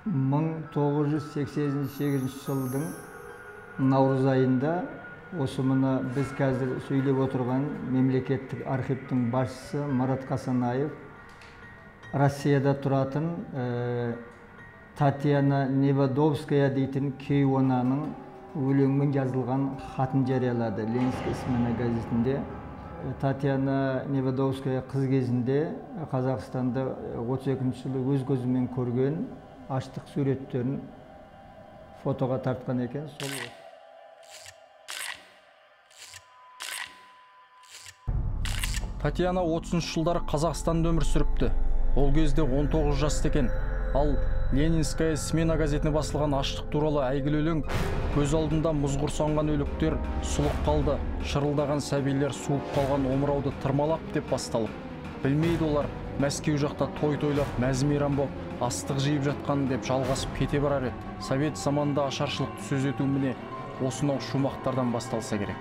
1988 жылдың наурыз айында осы мына біз қазір сөйлеп отырған мемлекеттік архивтің басшысы Марат Қасанаев Россияда тұратын Татьяна Невадовская дейтін кейуананың өлеңмен жазылған хатын жариялады Ленинская смена газетінде. Татьяна Невадовская қыз кезінде Қазақстанда 32 жылы өз көзімен көрген аштық суреттерін фотоға тартқан екен. Сол Татьяна 30 жылдары Қазақстанда өмір сүріпті. Ол кезде 19 жаста екен. Ал Ленинская смена газетіне басылған аштық туралы әйгілі өлең көз алдында мұз құрсанған өліктер сұлық қалды, шырылдаған сәбилер суып қалған омырауды тырмалап деп басталып. Білмейді олар Мәскеу жақта той тойлап, мәз мейрам боп, астық жиып жатқан деп жалғасып кете барар еді. Совет заманында ашаршылықты сөз ету міне осынау шумақтардан басталса керек.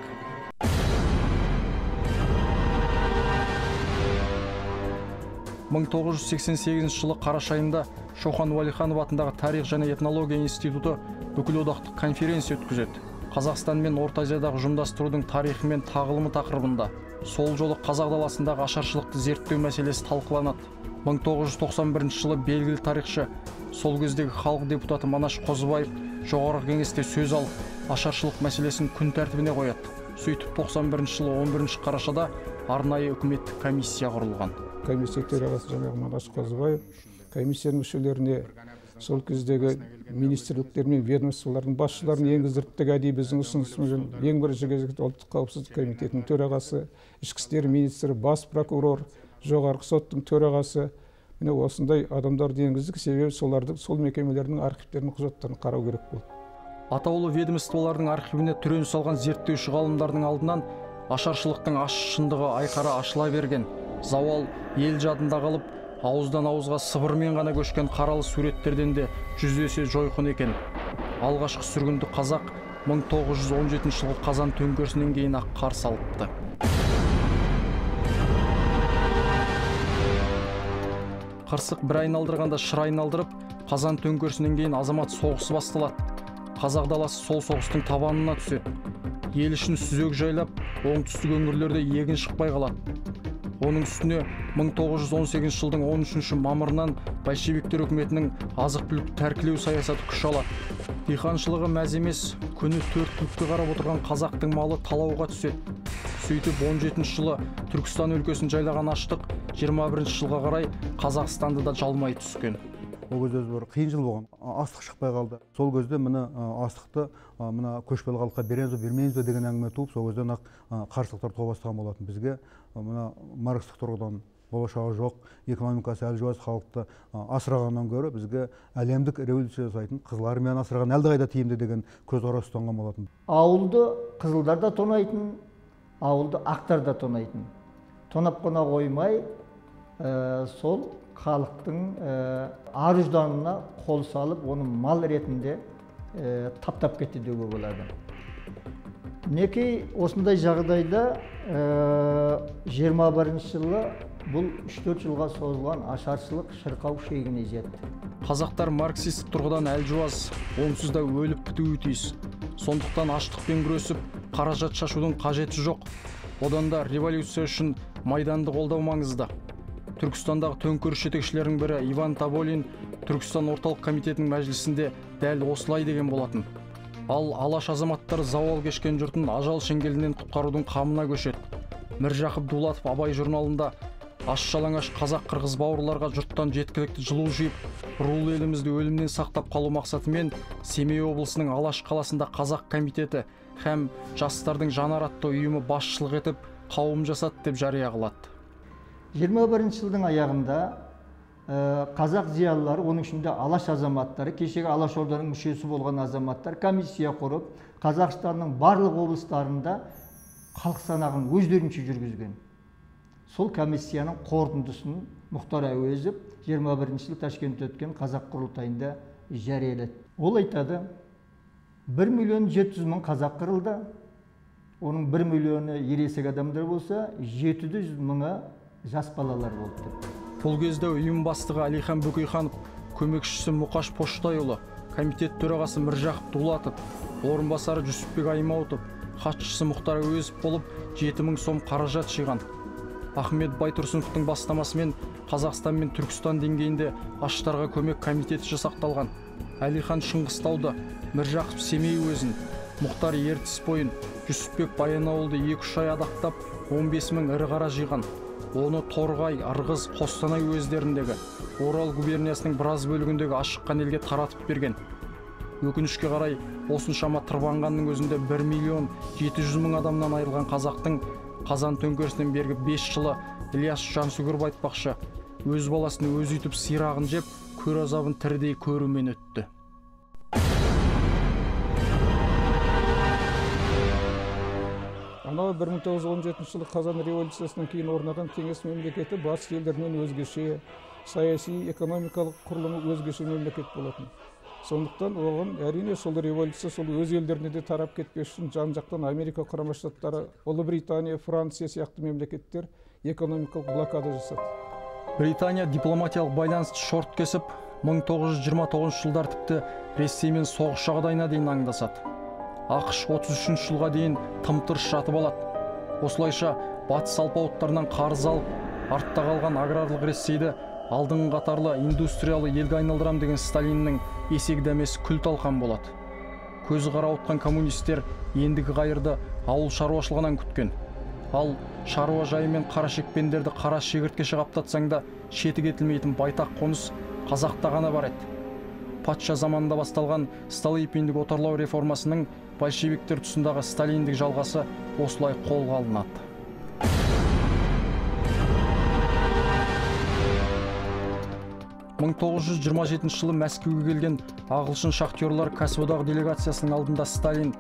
1988 жылы қараша айында Шоқан Уәлиханов атындағы тарих және этнология институты бүкілодақтық конференция өткізеді. Қазақстан мен Орта Азиядағы ұжымдастырудың тарихы мен тағылымы тақырыбында. Сол жолы қазақ даласындағы ашаршылықты зерттеу мәселесі талқыланады. 1991 жылы белгілі тарихшы, сол кездегі халық депутаты Манаш Қозыбаев жоғарғы кеңесте сөз алып, ашаршылық мәселесін күн тәртібіне қояды. Сөйтіп 91 жылы 11 қарашада арнайы үкіметтік комиссия құрылған. Комиссия төрағасы жаңағы Манаш Қозыбаев комиссияның мүшелеріне сол кездегі министрліктер мен ведомстволардың басшыларын енгіздірттік. Әдейі біздің ұсынысымызбен ең бірінші кезекте ұлттық қауіпсіздік комитетінің төрағасы, ішкі істер министрі, бас прокурор, жоғарғы соттың төрағасы, міне осындай адамдарды енгіздік. Себебі соларды, сол мекемелердің архивтерінің құжаттарын қарау керек болды. Атаулы ведомстволардың архивіне түрен салған зерттеуші ғалымдардың алдынан ашаршылықтың ащы шындығы айқара ашыла берген. Зауал ел жадында қалып, ауыздан ауызға сыбырмен ғана көшкен қаралы суреттерден де жүз есе жойқын екен. Алғашқы сүргінді қазақ 1917 жылғы қазан төңкерісінен кейін ақ қарсы алыпты. Қырсық бір айналдырғанда шыр айналдырып, қазан төңкерісінен кейін азамат соғысы басталады. Қазақ даласы сол соғыстың табанына түседі. Ел ішін сүзек жайлап, оңтүстік өңірлерде егін шықпай қалады. Оның үстіне 1918 жылдың 13 мамырынан большевиктер үкіметінің азық-түлік тәркілеу саясаты күш алады. Диқаншылығы мәз емес, күні төрт түлікке қарап отырған қазақтың малы талауға түседі. Сөйтіп 17 жылы Түркістан өлкесін жайлаған аштық 21 жылға қарай Қазақстанды да жалмай түскен. Ол кезде бір қиын жыл болған, астық шықпай қалды. Сол кезде міне астықты мына көшпелі халыққа береміз бе, бермейміз бе деген әңгіме туып, сол кезден ақ қарсылықтар туа бастаған болатын. Бізге мына маркстік тұрғыдан болашағы жоқ, экономикасы әлжуаз халықты асырағаннан гөрі бізге әлемдік революция жасайтын Қызыл армияны асыраған әлдеқайда тиімді деген көзқарас ұстанған болатын. Ауылды қызылдар да тонайтын, ауылды ақтар да тонайтын. Тонап қона қоймай, сол халықтың ар ұжданына қол салып, оны мал ретінде таптап кетті деуге болады. Мінекей осындай жағдайда 21 жылы бұл 3-4 жылға созылған ашаршылық шырқау шегіне жетті. Қазақтар марксистік тұрғыдан әлжуаз, онсыз да өліп бітуі тиіс. Сондықтан аштықпен күресіп, қаражат шашудың қажеті жоқ. Одан да революция үшін майданды қолдау маңызды. Түркістандағы төңкеріс жетекшілерінің бірі Иван Таболин Түркістан орталық комитетінің мәжілісінде дәл осылай деген болатын. Ал алаш азаматтары зауал кешкен жұртын ажал шеңгелінен құтқарудың қамына көшеді. Міржақып Дулатов Абай журналында аш жалаңаш қазақ қырғыз бауырларға жұрттан жеткілікті жылу жиып, рулы елімізді өлімнен сақтап қалу мақсатымен Семей облысының Алаш қаласында қазақ комитеті һәм жастардың Жанар атты ұйымы басшылық етіп қауым жасады деп жария қылады. 21 жылдың аяғында қазақ зиялылары, оның ішінде алаш азаматтары, кешегі Алаш Орданың мүшесі болған азаматтар комиссия құрып, Қазақстанның барлық облыстарында халық санағын өздерінше жүргізген. Сол комиссияның қорытындысын Мұхтар Әуезов 21 жылы Ташкентте өткен қазақ құрылтайында жариялады. Ол айтады, 1 миллион 700 мың қазақ қырылды, оның 1 миллионы ересек адамдар болса, 700 мыңы жас балалар болды деп. Бұл кезде ұйым бастығы Әлихан Бөкейханов Көмекшісі Мұқаш Поштайұлы, комитет төрағасы Міржақып Дулатов, орынбасары Жүсіпбек Аймауытов, хатшысы Мұхтар Әуезов болып 7000 сом қаражат жиған. Ахмет Байтұрсыновтың бастамасымен Қазақстан мен Түркістан деңгейінде аштарға көмек комитеті жасақталған. Әлихан Шыңғыстауды, Міржақып Семей өзін, Мұхтар Ертіс бойын, Жүсіпбек Баянауылды 2-3 ай адақтап 15 мың ірі қара жиған. Оны Торғай, Ырғыз, Қостанай уездеріндегі, Орал губерниясының біраз бөлігіндегі ашыққан елге таратып берген. Өкінішке қарай, осыншама тырбанғанның өзінде 1 700 000 адамнан айырылған қазақтың қазан төңкерісінен бергі 5 жылы Ілияс Жансүгіров айтпақшы, өз баласын өзі үйтіп сирағын жеп, көр азабын тірідей көрумен өтті. Анау 1917 жылы Қазан революциясынан кейін орнаған кеңес мемлекеті батыс елдерінен өзгеше, саяси, экономикалық құрылымы өзгеше мемлекет болатын. Сондықтан оған әрине сол революция сол өз елдеріне де тарап кетпес үшін жан-жақтан Америка Құрама Штаттары, Ұлыбритания, Франция сияқты мемлекеттер экономикалық блокада жасады. Британия дипломатиялық байланысты шорт кесіп, 1929 жылдар тіпті Ресеймен соғыс жағдайына дейін аңдасады. ақш 33 жылға дейін тым-тырыс жатып алады. Осылайша батыс алпауыттарынан қарыз алып, артта қалған аграрлық Ресейді алдыңғы қатарлы индустриялы елге айналдырам деген Сталиннің есегі дәмесі күл-талқан болады. Көзі қарауытқан коммунистер ендігі қайырды ауыл шаруашылығынан күткен. Ал шаруа жайы мен қара шекпендерді қара шегірткеше қаптатсаң да шеті кетілмейтін байтақ қоныс қазақта ғана бар еді. Патша заманында басталған Столыпиндік отарлау реформасының большевиктер тұсындағы сталиндік жалғасы осылай қолға алынады. 1927 жылы Мәскеуге келген ағылшын шахтерлар кәсіподағы делегациясының алдында Сталин: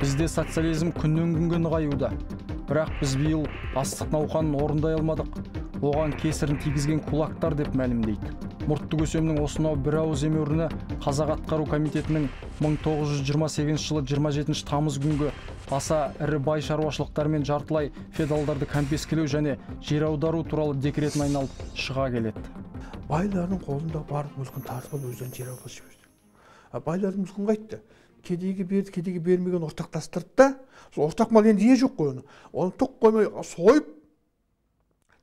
«Бізде социализм күннен күнге нығаюда, бірақ біз биыл астық науқанын орындай алмадық, оған кесірін тигізген кулактар» деп мәлімдейді. Мұртты көсемнің осынау бір ауыз емеуріні Қазақ атқару комитетінің 1928 жылы 27 тамыз күнгі аса ірі бай шаруашылықтар мен жартылай феодалдарды кәмпескелеу және жер аудару туралы декретін айналып шыға келеді. Байлардың қолында барлық мүлкін тартып алып өздерін жер аударып жіберді. Байлардың мүлкін қайтты. Кедейге берді, кедейге бермеген ортақтастырды да, сол ортақ мал енді ие жоқ қой оны. Оны тоқ қоймай сойып,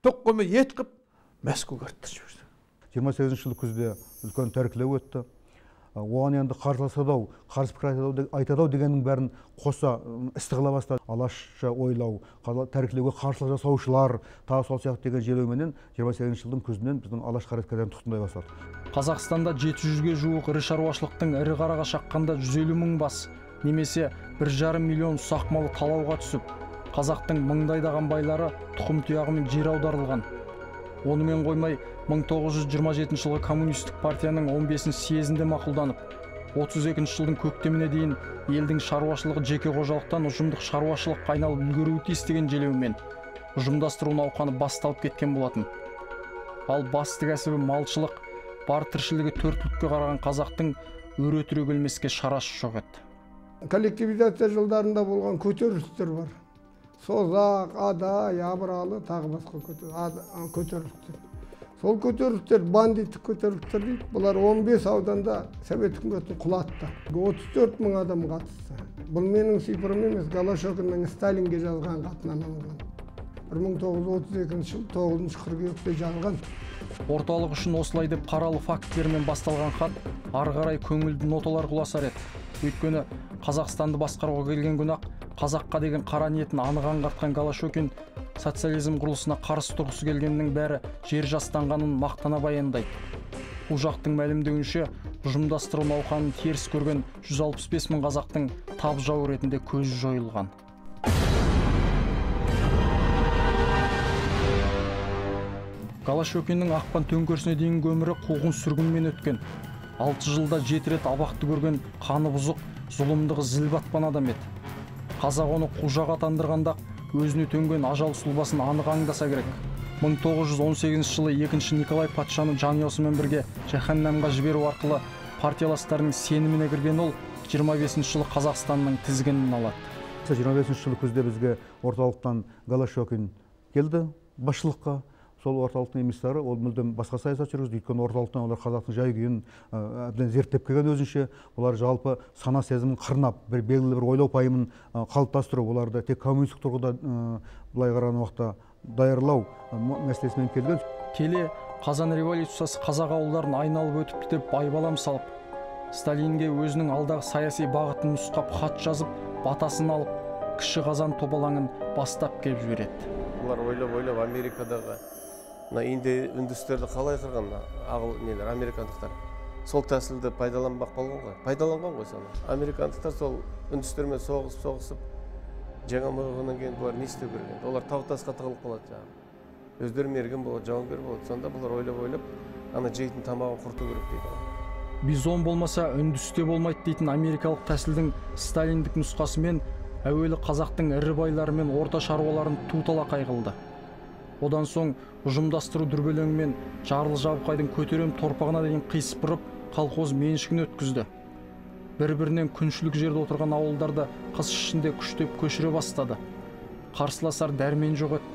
тоқ қоймай ет қып Мәскеуге арттырып жіберді. 28 жылы күзде үлкен тәркілеу өтті. Оған енді қарсыласады-ау, қарсы пікір айтады-ау дегеннің бәрін қоса істі қыла бастады. Алашша ойлау, тәркілеуге қарсылық жасаушылар, тағы сол сияқты деген желеуменен 28 жылдың күзінен біздің алаш қайраткерлерін тұтқындай бастады. Қазақстанда 700-ге жуық ірі шаруашылықтың ірі қараға шаққанда 150 мың бас немесе 1,5 миллион ұсақ малы талауға түсіп, қазақтың мыңдайдаған байлары тұқым тұяғымен жер аударылған. Онымен қоймай 1927 жылғы коммунистік партияның 15 съезінде мақұлданып, 32 жылдың көктеміне дейін елдің шаруашылығы жеке қожалықтан ұжымдық шаруашылыққа айналып үлгеруі тиіс деген желеумен ұжымдастыру науқаны басталып кеткен болатын. Ал басты кәсібі малшылық, бар тіршілігі төрт түлікке қараған қазақтың өре түрегелмеске шарасы жоқ еді. Коллективизация жылдарында болған көтерілістер бар. Созақ, Адай, Абыралы, тағы басқа көтерілістер. Сол көтерілістер бандиттік көтерілістер дейді. Бұлар 15 ауданда Совет үкіметін құлатты. 34 мың адам қатысты. Бұл менің цифрым емес, Голощёкиннің Сталинге жазған хатынан алынған. 1932 жыл 9 қыркүйекте жазған. Орталық үшін осылай деп қаралы фактілермен басталған хат ары қарай көңілді ноталар құласар еді. Өйткені Қазақстанды басқаруға келген күні-ақ қазаққа деген қара ниетін анық аңғартқан Голощёкин социализм құрылысына қарсы тұрғысы келгеннің бәрі жер жастанғанын мақтана баяндайды. Бұл жақтың мәлімдеуінше, ұжымдастыру науқанын теріс көрген 165 мың қазақтың тап жауы ретінде көзі жойылған. Голощёкиннің ақпан төңкерісіне дейінгі өмірі қуғын сүргінмен өткен. 6 жылда 7 рет абақты көрген қаны бұзық, зұлымдығы зіл батпан адам еді. Қазақ оны қужақ атандырғанда өзіне төнген ажал сұлбасын анық аңдаса керек. 1918 жылы 2 Николай патшаны жанұясымен бірге жаһаннамға жіберу арқылы партияластарының сеніміне кірген ол 25 жылы Қазақстанның тізгінін алады. 25 жылы күзде бізге орталықтан Голощёкин келді басшылыққа. Сол орталықтың эмиссары ол мүлдем басқа саясат жүргізді. Өйткені орталықтан олар қазақтың жай күйін әбден зерттеп келген өзінше. Олар жалпы сана сезімін қырнап, бір белгілі бір ойлау пайымын қалыптастыру, оларды тек коммунистік тұрғыда былай қараған уақытта даярлау мәселесімен келген. Келе Қазан революциясы қазақ ауылдарын айналып өтіпті деп байбалам салып, Сталинге өзінің алдағы саяси бағытын нұсқап хат жазып, батасын алып, кіші Қазан тобалаңын бастап келіп жібереді. Олар ойлап-ойлап Америкадағы мына үндістерді қалай қырған ағыл нелер, американдықтар. Сол тәсілді пайдаланбақ болған ғой. Пайдаланған ғой соны. Американдықтар сол үндістермен соғысып, жеңе алмай қойғаннан кейін бұлар не істеу керек енді? Олар тау тасқа тығылып қалады жаңағы. Өздері мерген болады, жауынгер болады. Сонда бұлар ойлап-ойлап ана жейтін тамағын құрту керек дейді. Бизон болмаса үндісте болмайды дейтін америкалық тәсілдің сталиндік нұсқасымен әуелі қазақтың ірі байлары мен орта шаруаларын ту-талақай қылды. Одан соң ұжымдастыру дүрбелеңімен жарлы жабықайдың көтерем торпағына дейін қиысып колхоз меншігін өткізді. Бір-бірінен күншілік жерде отырған ауылдарды қыс ішінде күштеп көшіре бастады. Қарсыласар дәрмен жоқ еді.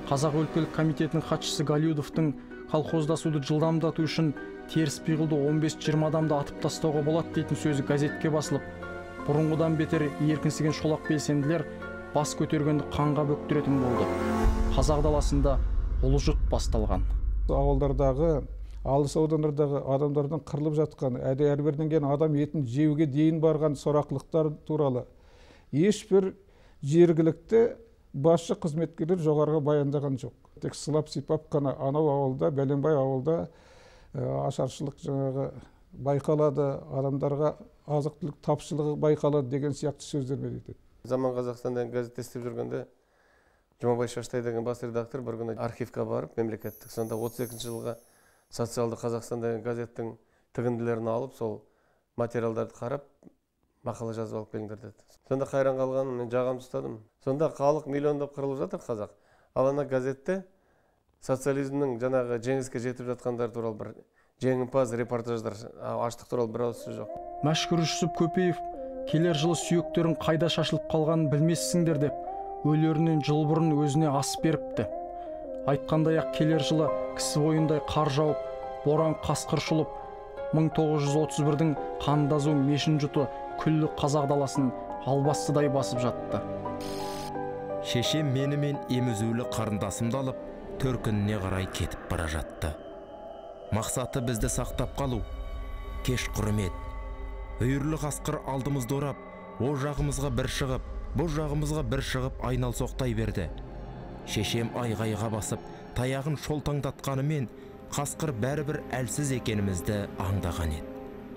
Қазақ өлкелік комитетінің хатшысы Галюдовтың колхоздасуды жылдамдату үшін теріс пиғылды 15-20 адамды атып тастауға болады дейтін сөзі газетке басылып, бұрынғыдан бетер еркінсіген шолақ белсенділер бас көтергенді қанға бөктіретін болды. Қазақ даласында ұлы жұт басталған. Ауылдардағы, алыс аудандардағы адамдардың қырылып жатқан, әрбірінен кейін адам етін жеуге дейін барған сорақылықтар туралы ешбір жергілікті басшы қызметкерлер жоғарыға баяндаған жоқ. Тек сылап сипап қана анау ауылда, Бәленбай ауылда ашаршылық жаңағы байқалады, адамдарға азық-түлік тапшылығы байқалады деген сияқты сөздермен етеді. Заман Қазақстан деген газетте істеп жүргенде Жұмабай Шаштай деген бас редактор бір күні архивке барып, мемлекеттік, сонда 32 жылғы Социалды Қазақстан деген газеттің тігінділерін алып, сол материалдарды қарап, мақала жазып алып келіңдер деді. Сонда қайран қалғаным, мен жағамды ұстадым. Сонда халық миллиондап қырылып жатыр қазақ. Ал ана газетте социализмнің жаңағы жеңіске жетіп жатқандар туралы бір жеңімпаз репортаждар, аштық туралы бір ауыз сөз жоқ. Мәшһүр Жүсіп Көпеев келер жылы сүйектерің қайда шашылып қалғанын білмессіңдер деп өлерінен жыл бұрын өзіне ас беріпті. Айтқандай-ақ келер жылы кісі бойындай қар жауып, боран қасқыр шұлып, 1931-дің қандазу мешін жұты күллі қазақ даласын албастыдай басып жатты. Шешем мені мен емізулі қарындасымды алып, төркініне қарай кетіп бара жатты. Мақсаты бізді сақтап қалу. Кеш құрым еді. Үйірлі қасқыр алдымызды орап, о жағымызға бір шығып, бұл жағымызға бір шығып айнал соқтай берді. Шешем айғайға басып, таяғын шолтаңдатқанымен қасқыр бәрібір әлсіз екенімізді аңдаған еді.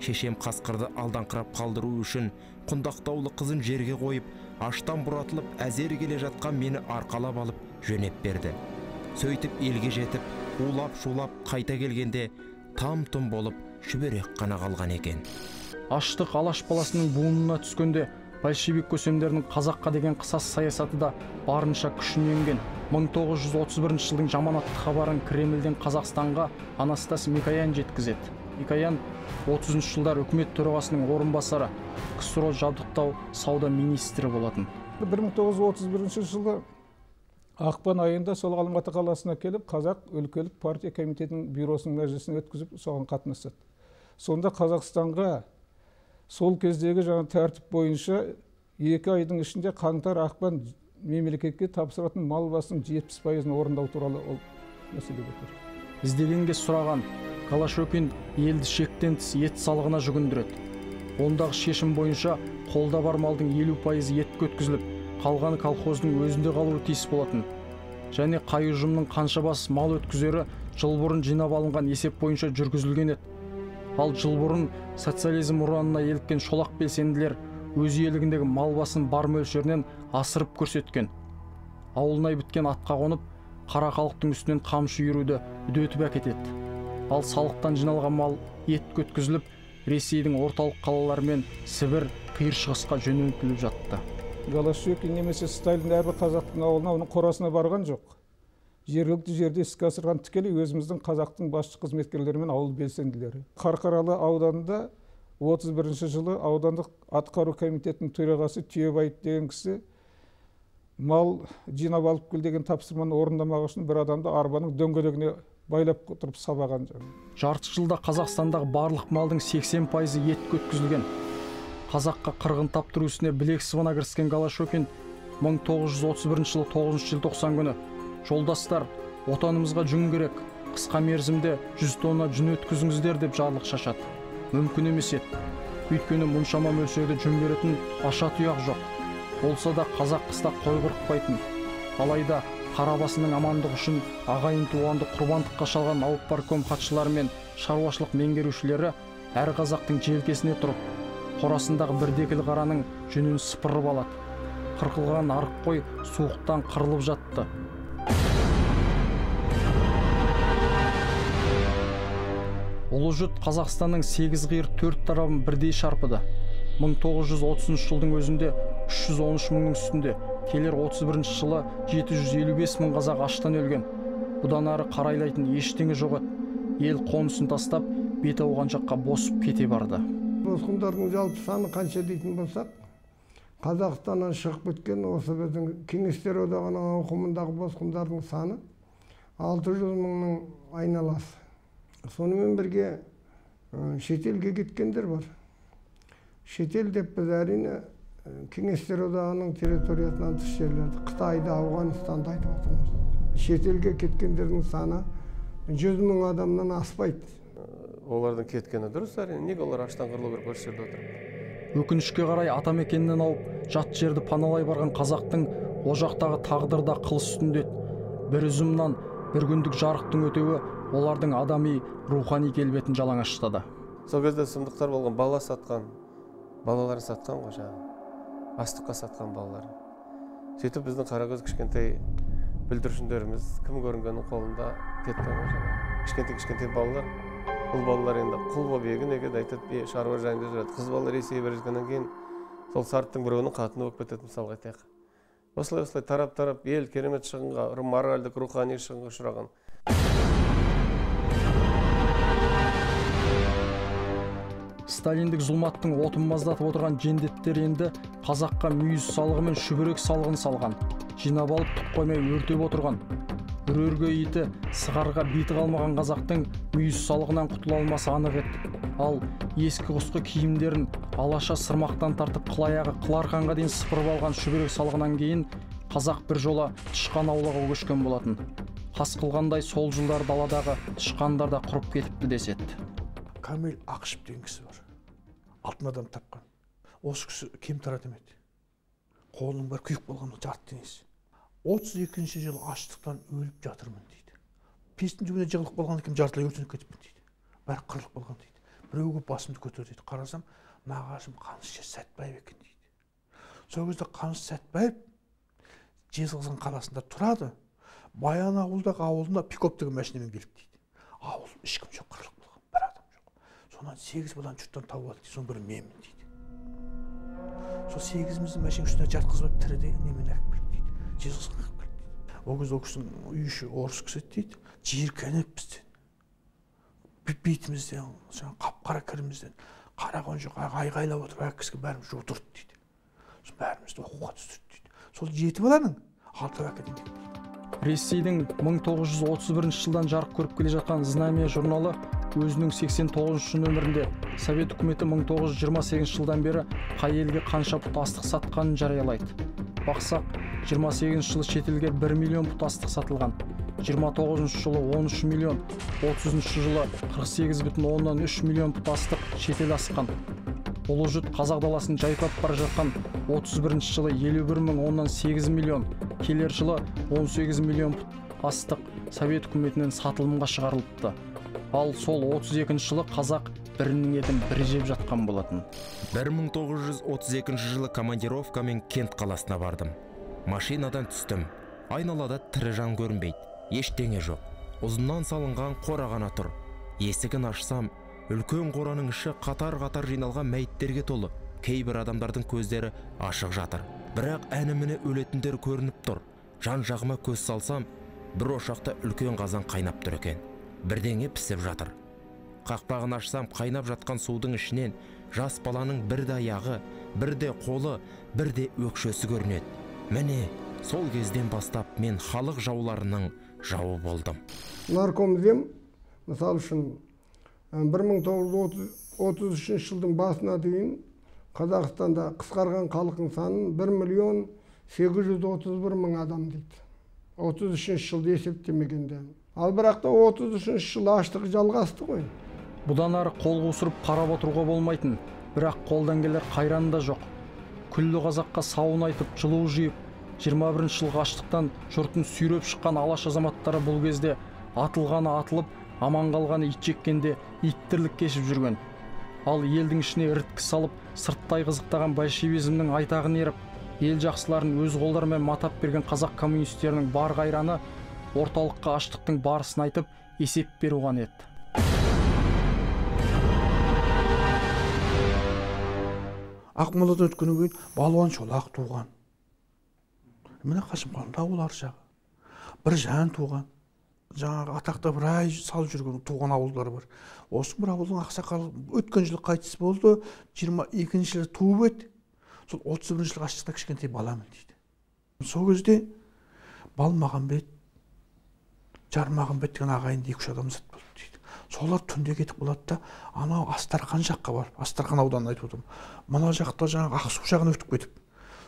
Шешем қасқырды алдаңқырап қалдыру үшін құндақтаулы қызын жерге қойып, аштан бұратылып әзер келе жатқан мені арқалап алып жөнеп берді. Сөйтіп елге жетіп, улап-шулап қайта келгенде там-тұм болып шүберек қана қалған екен. Аштық алаш баласының буынына түскенде большевик көсемдерінің қазаққа деген қысас саясаты да барынша күшіне енген. 1931 жылдың жаманатты хабарын Кремльден Қазақстанға Анастас Микоян жеткізеді. Микоян 30 жылдар үкімет төрағасының орынбасары, КСРО жабдықтау сауда министрі болатын. 1931 жылы ақпан айында сол Алматы қаласына келіп, Қазақ өлкелік партия комитетінің бюросының мәжілісін өткізіп, соған қатынасады. Сонда Қазақстанға сол кездегі жаңа тәртіп бойынша 2 айдың ішінде қаңтар ақпан мемлекетке тапсыратын мал басының 70%-ын орындау туралы ол мәселе көтерді. Іздегенге сұраған Голощекин елді шектен тыс ет салығына жүгіндіреді. Ондағы шешім бойынша қолда бар малдың 50%-ы етке өткізіліп, қалғаны колхоздың өзінде қалуы тиіс болатын. Және қай ұжымның қанша бас мал өткізері жыл бұрын жинап алынған есеп бойынша жүргізілген еді. Ал жыл бұрын социализм ұранына еліккен шолақ белсенділер өз иелігіндегі мал басын бар мөлшерінен асырып көрсеткен. Ауылнай біткен атқа қонып, қара халықтың үстінен қамшы үйіруді үдетіп әкетеді. Ал салықтан жиналған мал етке өткізіліп, Ресейдің орталық қалалары мен Сібір, Қиыр Шығысқа жөнелтіліп жатты. Голощекин немесе Сталин әрбір қазақтың ауылына, оның қорасына барған жоқ. Жергілікті жерде іске асырған тікелей өзіміздің қазақтың басшы қызметкерлері мен ауыл белсенділері. Қарқаралы ауданында 31 жылы аудандық атқару комитетінің төрағасы Түйебаев деген кісі Мал жинап алып кел деген тапсырманы орындамақ үшін бір адамды арбаның дөңгелегіне байлап отырып сабаған. Жарты жылда Қазақстандағы барлық малдың 80% етке өткізілген. Қазаққа қырғын таптыру ісіне білек сыбана кіріскен Голощекин 1931 жылы 9 желтоқсан күні «Жолдастар, отанымызға жүн керек, қысқа мерзімде 100 тонна жүн өткізіңіздер» деп жарлық шашады. Мүмкін емес еді. Өйткені мұншама мөлшерде жүн беретін аша тұяқ жоқ. Болса да қазақ қыста қой қырықпайтын. Алайда қара басының амандығы үшін ағайын туғанды құрбандыққа шалған аупарком хатшылары мен шаруашылық меңгерушілері әр қазақтың желкесіне тұрып, қорасындағы бірдекіл қараның жүнін сыпырып алады. Қырқылған арық қой суықтан қырылып жатты. Ұлы жұт Қазақстанның 8 қиыр 4 тарабын бірдей шарпыды. 1930 жылдың өзінде 313 мыңның үстінде, келер 31 жылы 755 мың қазақ аштан өлген. Бұдан ары қарайлайтын ештеңе жоқ еді. Ел қонысын тастап, бет ауған жаққа босып кете барды. Босқындардың жалпы саны қанша дейтін болсақ, Қазақстаннан шығып кеткен осы біздің Кеңестер Одағының ауқымындағы босқындардың саны 600 мыңның айналасы. Сонымен бірге шетелге кеткендер бар. Шетел деп біз әрине Кеңестер Одағының территориясынан тыс жерлерді, Қытайды, Ауғанстанды айтып отырмыз. Шетелге кеткендердің саны 100 мың адамнан аспайды. Олардың кеткені дұрыс әрине, неге олар аштан қырылу керек осы жерде отырып? Өкінішке қарай атамекенінен ауып, жат жерді паналай барған қазақтың о жақтағы тағдыры да қыл үстінде. Бір үзім нан, бір күндік жарықтың өтеуі олардың адами, рухани келбетін жалаңаштады. Сол кезде сұмдықтар болған, бала сатқан, балаларын сатқан ғой жаңағы. Астыққа сатқан балалар. Сөйтіп біздің қаракөз кішкентай бүлдіршіндеріміз кім көрінгеннің қолында кеткен ғой жаңағы. Кішкентай-кішкентай балалар, бұл балалар енді құл болып егін егеді, айтады, шаруа жайында жүреді. Қыз балалар есейе бере жеткеннен кейін сол сарттың біреуінің қатыны болып кетеді, мысалға айтайық. Осылай-осылай тарап-тарап ел керемет шығынға, моральдық, рухани шығынға ұшыраған. Сталиндік зұлматтың отын маздатып отырған жендеттер енді қазаққа мүйіз салығы мен шүберек салығын салған. Жинап алып түк қоймай өртеп отырған. Үрерге иті, сығарға беті қалмаған қазақтың мүйіз салығынан құтыла алмасы анық еді. Ал ескі құсқы киімдерін алаша сырмақтан тартып қыл аяғы қыл арқанға дейін сыпырып алған шүберек салығынан кейін қазақ бір жола тышқан аулауға көшкен болатын. Қас қылғандай сол жылдар даладағы тышқандар да құрып кетіпті деседі. Камил Ақышев деген кісі бар. Алтын адам тапқан. Осы кісі кемтар адам еді. Қолының бәрі күйік болған жарты денесі. 32 жылы аштықтан өліп жатырмын дейді. Пештің түбіне жығылып қалған екен, жартылай өртеніп кетіппін дейді. Бәрі қырылып қалған дейді. Біреуге басымды көтер дейді. Қарасам, нағашым Қанышер Сәтбаев екен дейді. Сол кезде Қаныш Сәтбаев Жезқазған қаласында тұрады. Баянауылдағы ауылына пикоп деген машинамен келді дейді. Ауыл ешкім жоқ, қырылып қалған, бір адам жоқ. Сонан 8 баланы жұрттан тауып алды дейді. Соның бірі менмін дейді. Сол 8-імізді машинаның үстіне жатқызып тірідей немен әкеліп келді дейді. Жезқазғанға әкеліп келді дейді. Ол кезде ол кісінің үй іші орыс кісі дейді. Жиіркеніп бізден, бетімізден, жаңағы қап-қара кірімізден қараған жоқ, айғайлап отырып әк кісіге бәріміз жудырды дейді. Сосын бәрімізді оқуға түсірді дейді. Сол 7 баланың 6 академик. Ресейдің 1931 жылдан жарық көріп келе жатқан «Знамя» журналы өзінің 89 нөмірінде Совет үкіметі 1928 жылдан бері қай елге қанша пұт астық сатқанын жариялайды. Бақсақ, 28 жылы шетелге 1 миллион пұт астық сатылған, 29 жылы 13 миллион, 30 жылы 48,3 миллион пұт астық шетел асқан. Ұлы жұт қазақ даласын жайпап бара жатқан 31 жылы 51,8 миллион, келер жылы 18 миллион пұт астық Совет үкіметінен сатылымға шығарылыпты. Ал сол 32 жылы қазақ бірінің етін бірі жеп жатқан болатын. 1932 жылы командировкамен Кент қаласына бардым. Машинадан түстім. Айналада тірі жан көрінбейді. Ештеңе жоқ. Ұзыннан салынған қора ғана тұр. Есігін ашсам, үлкен қораның іші қатар-қатар жиналған мәйіттерге толы. Кейбір адамдардың көздері ашық жатыр. Бірақ әні-міне өлетіндер көрініп тұр. Жан жағыма көз салсам, бір ошақта үлкен қазан қайнап тұр екен. Бірдеңе пісіп жатыр. Қақпағын ашсам, қайнап жатқан судың ішінен жас баланың бірде аяғы, бірде қолы, бірде өкшесі көрінеді. Міне, Сол кезден бастап мен халық жауларының жауы болдым. Наркомзем, мысал үшін, 1933 жылдың басына дейін Қазақстанда қысқарған халықтың санын 1 миллион 831 мың адам дейді. 33 жылды есептемегенде. Ал бірақ та 33 жыл аштық жалғасты ғой. Бұдан ары қол қусырып қарап отыруға болмайтын, бірақ қолдан келер қайран да жоқ. Күллі қазаққа сауын айтып, жылу жиып, 21 жылғы аштықтан жұртын сүйреп шыққан алаш азаматтары бұл кезде атылғаны атылып, аман қалғаны ит жеккенде иттірлік кешіп жүрген. Ал елдің ішіне іріткі салып, сырттай қызықтаған большевизмнің айтағын еріп, ел жақсыларын өз қолдарымен матап берген қазақ коммунистерінің бар қайраны орталыққа аштықтың барысын айтып, есеп беру ғана еді. Ақмоладан өткеннен кейін Балуан Шолақ туған. Міне Қасымханның ауылы ар жағы. Біржан туған. Жаңағы атақты бір ай салып жүрген туған ауылдар бар. Осы бір ауылдың ақсақалы өткен жылы қайтыс болды, 22 жылы туып еді. Сол 31 жылғы аштықта кішкентай баламын дейді. Сол кезде Балмағамбет, Жармағамбет деген ағайынды 2-3 адамзат болды дейді. Солар түнде кетіп қалады да, анау Астархан жаққа барып, Астархан ауданын айтып отырмын. Мына жақта жаңағы Ақсу жағына өтіп кетіп,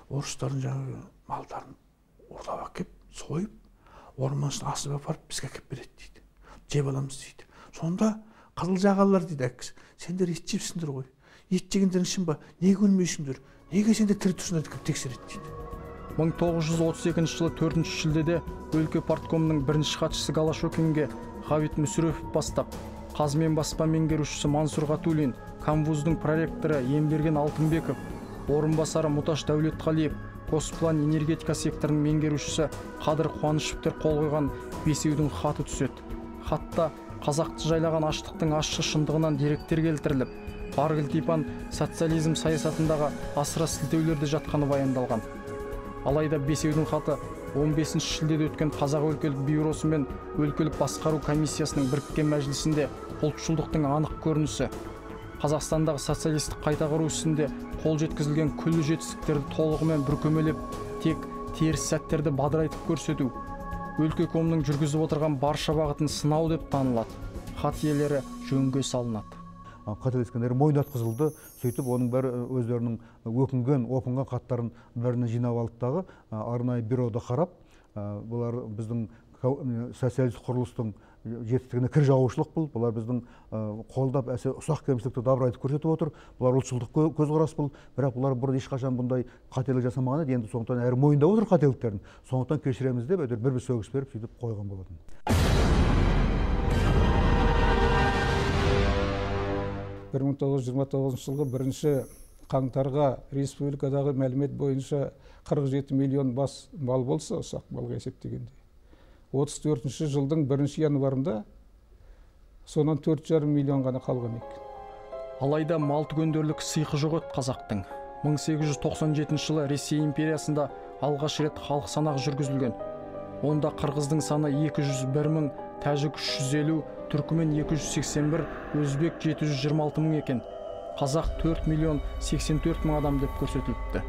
орыстардың жаңағы малдарын ұрлап әкеп, сойып, орман ішіне асып апарып бізге әкеп береді дейді. Жеп аламыз дейді. Сонда қызыл жағалылар дейді әкесі, сендер ет жепсіңдер ғой. Ет жегендерің шын ба? Неге өлмейсіңдер? Неге сендер тірі тұрсыңдар деп тексереді дейді. 1932 жылы 4 шілдеде өлке парткомының бірінші хатшысы Голощёкинге Ғабит Мүсірепов бастап, Қазмен баспа меңгерушісі Мансұр Ғатуллин, Камвуздың проректоры Емберген Алтынбеков, орынбасары Мұташ Дәулетқалиев, Госплан энергетика секторының меңгерушісі Қадыр Қуанышевтер қол қойған бесеудің хаты түседі. Хатта қазақты жайлаған аштықтың ащы шындығынан деректер келтіріліп, бар кілтипан социализм саясатындағы асыра сілтеулерде жатқаны баяндалған. Алайда бесеудің хаты 15 шілдеде өткен Қазақ өлкелік бюросы мен өлкелік басқару комиссиясының біріккен мәжілісінде ұлтшылдықтың анық көрінісі, Қазақстандағы социалистік қайта құру ісінде қол жеткізілген күллі жетістіктерді толығымен бүркемелеп, тек теріс сәттерді бадырайтып көрсету, өлкекомның жүргізіп отырған барша бағытын сынау деп танылады. Хат иелері жөнге салынады. Қателескендері мойындатқызылды. Сөйтіп оның бәрі өздерінің өкінген, опынған хаттарын бәрін жинап алды дағы арнайы бюрода қарап, бұлар біздің социалистік құрылыстың жетістігіне кір жаушылық бұл, бұлар біздің қолдап әсе ұсақ кемшілікті дабырайтып көрсетіп отыр, бұлар ұлтшылдық көзқарас бұл, бірақ бұлар бұрын ешқашан бұндай қателік жасамаған еді, енді сондықтан әрі мойындап отыр қателіктерін, сондықтан кешіреміз деп әйтеуір бір-бір сөгіс беріп сөйтіп қойған болатын. 1929 жылғы 1 қаңтарға республикадағы мәлімет бойынша 47 миллион бас мал болса, ұсақ малға есептегенде. 34 жылдың 1 январында сонан 4,5 миллион ғана қалған екен. Алайда мал түгендерлік сиқы жоқ еді қазақтың. 1897 жылы Ресей империясында алғаш рет халық санағы жүргізілген. Онда қырғыздың саны 201 мың, тәжік 350, түркімен 281, өзбек 726 мың екен. Қазақ 4 миллион 84 мың адам деп көрсетіліпті.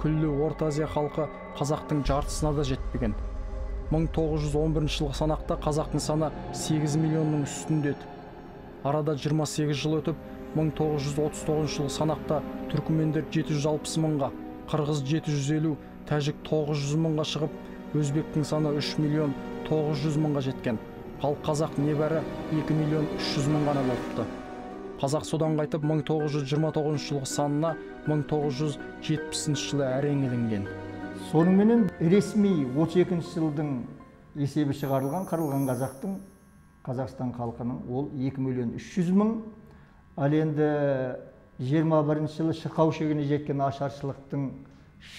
Күллі Орта Азия халқы қазақтың жартысына да жетпеген. 1911 жылғы санақта қазақтың саны 8 миллионның үстінде еді. Арада 28 жыл өтіп, 1939 жылғы санақта түркімендер 760 мыңға, қырғыз 750, тәжік 900 мыңға шығып, өзбектің саны 3 миллион 900 мыңға жеткен. Ал қазақ небәрі 2 миллион 300 мың ғана болыпты. Қазақ содан қайтып 1929 жылғы санына 1970 жылы әрең ілінген. Соныменен ресми 32 жылдың есебі шығарылған қырылған қазақтың, Қазақстан халқының ол 2 миллион 300 мың. Ал енді 21 жылы шырқау шегіне жеткен ашаршылықтың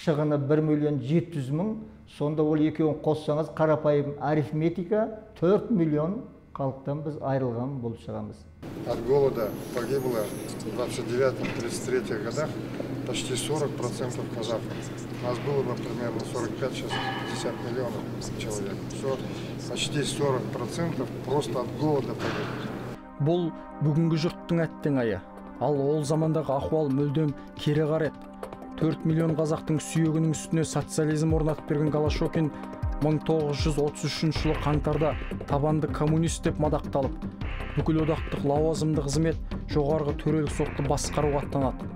шығыны 1 миллион 700 мың. Сонда ол екеуін қоссаңыз қарапайым арифметика 4 миллион халықтан біз айырылған болып шығамыз. От голода погибло в 29-33 годах почти 40% казахов. Нас было бы примерно 45, сейчас 50 миллионов человек. Почти 40% просто от голода погибли. Бұл бүгінгі жұрттың әттең айы. Ал ол замандағы ахуал мүлдем кері қарай еді. 4 миллион қазақтың сүйегінің үстіне социализм орнатып берген Голощёкин 1933 жылы қаңтарда табанды коммунист деп мадақталып, бүкіл одақтық лауазымды қызмет, жоғарғы төрелік сотты басқаруға аттанады.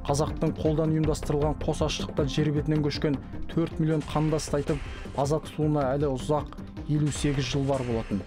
Қазақтың қолдан ұйымдастырылған қос аштықта жер бетінен көшкен 4 миллион қандасты айтып, аза тұтуына әлі ұзақ 58 жыл бар болатын.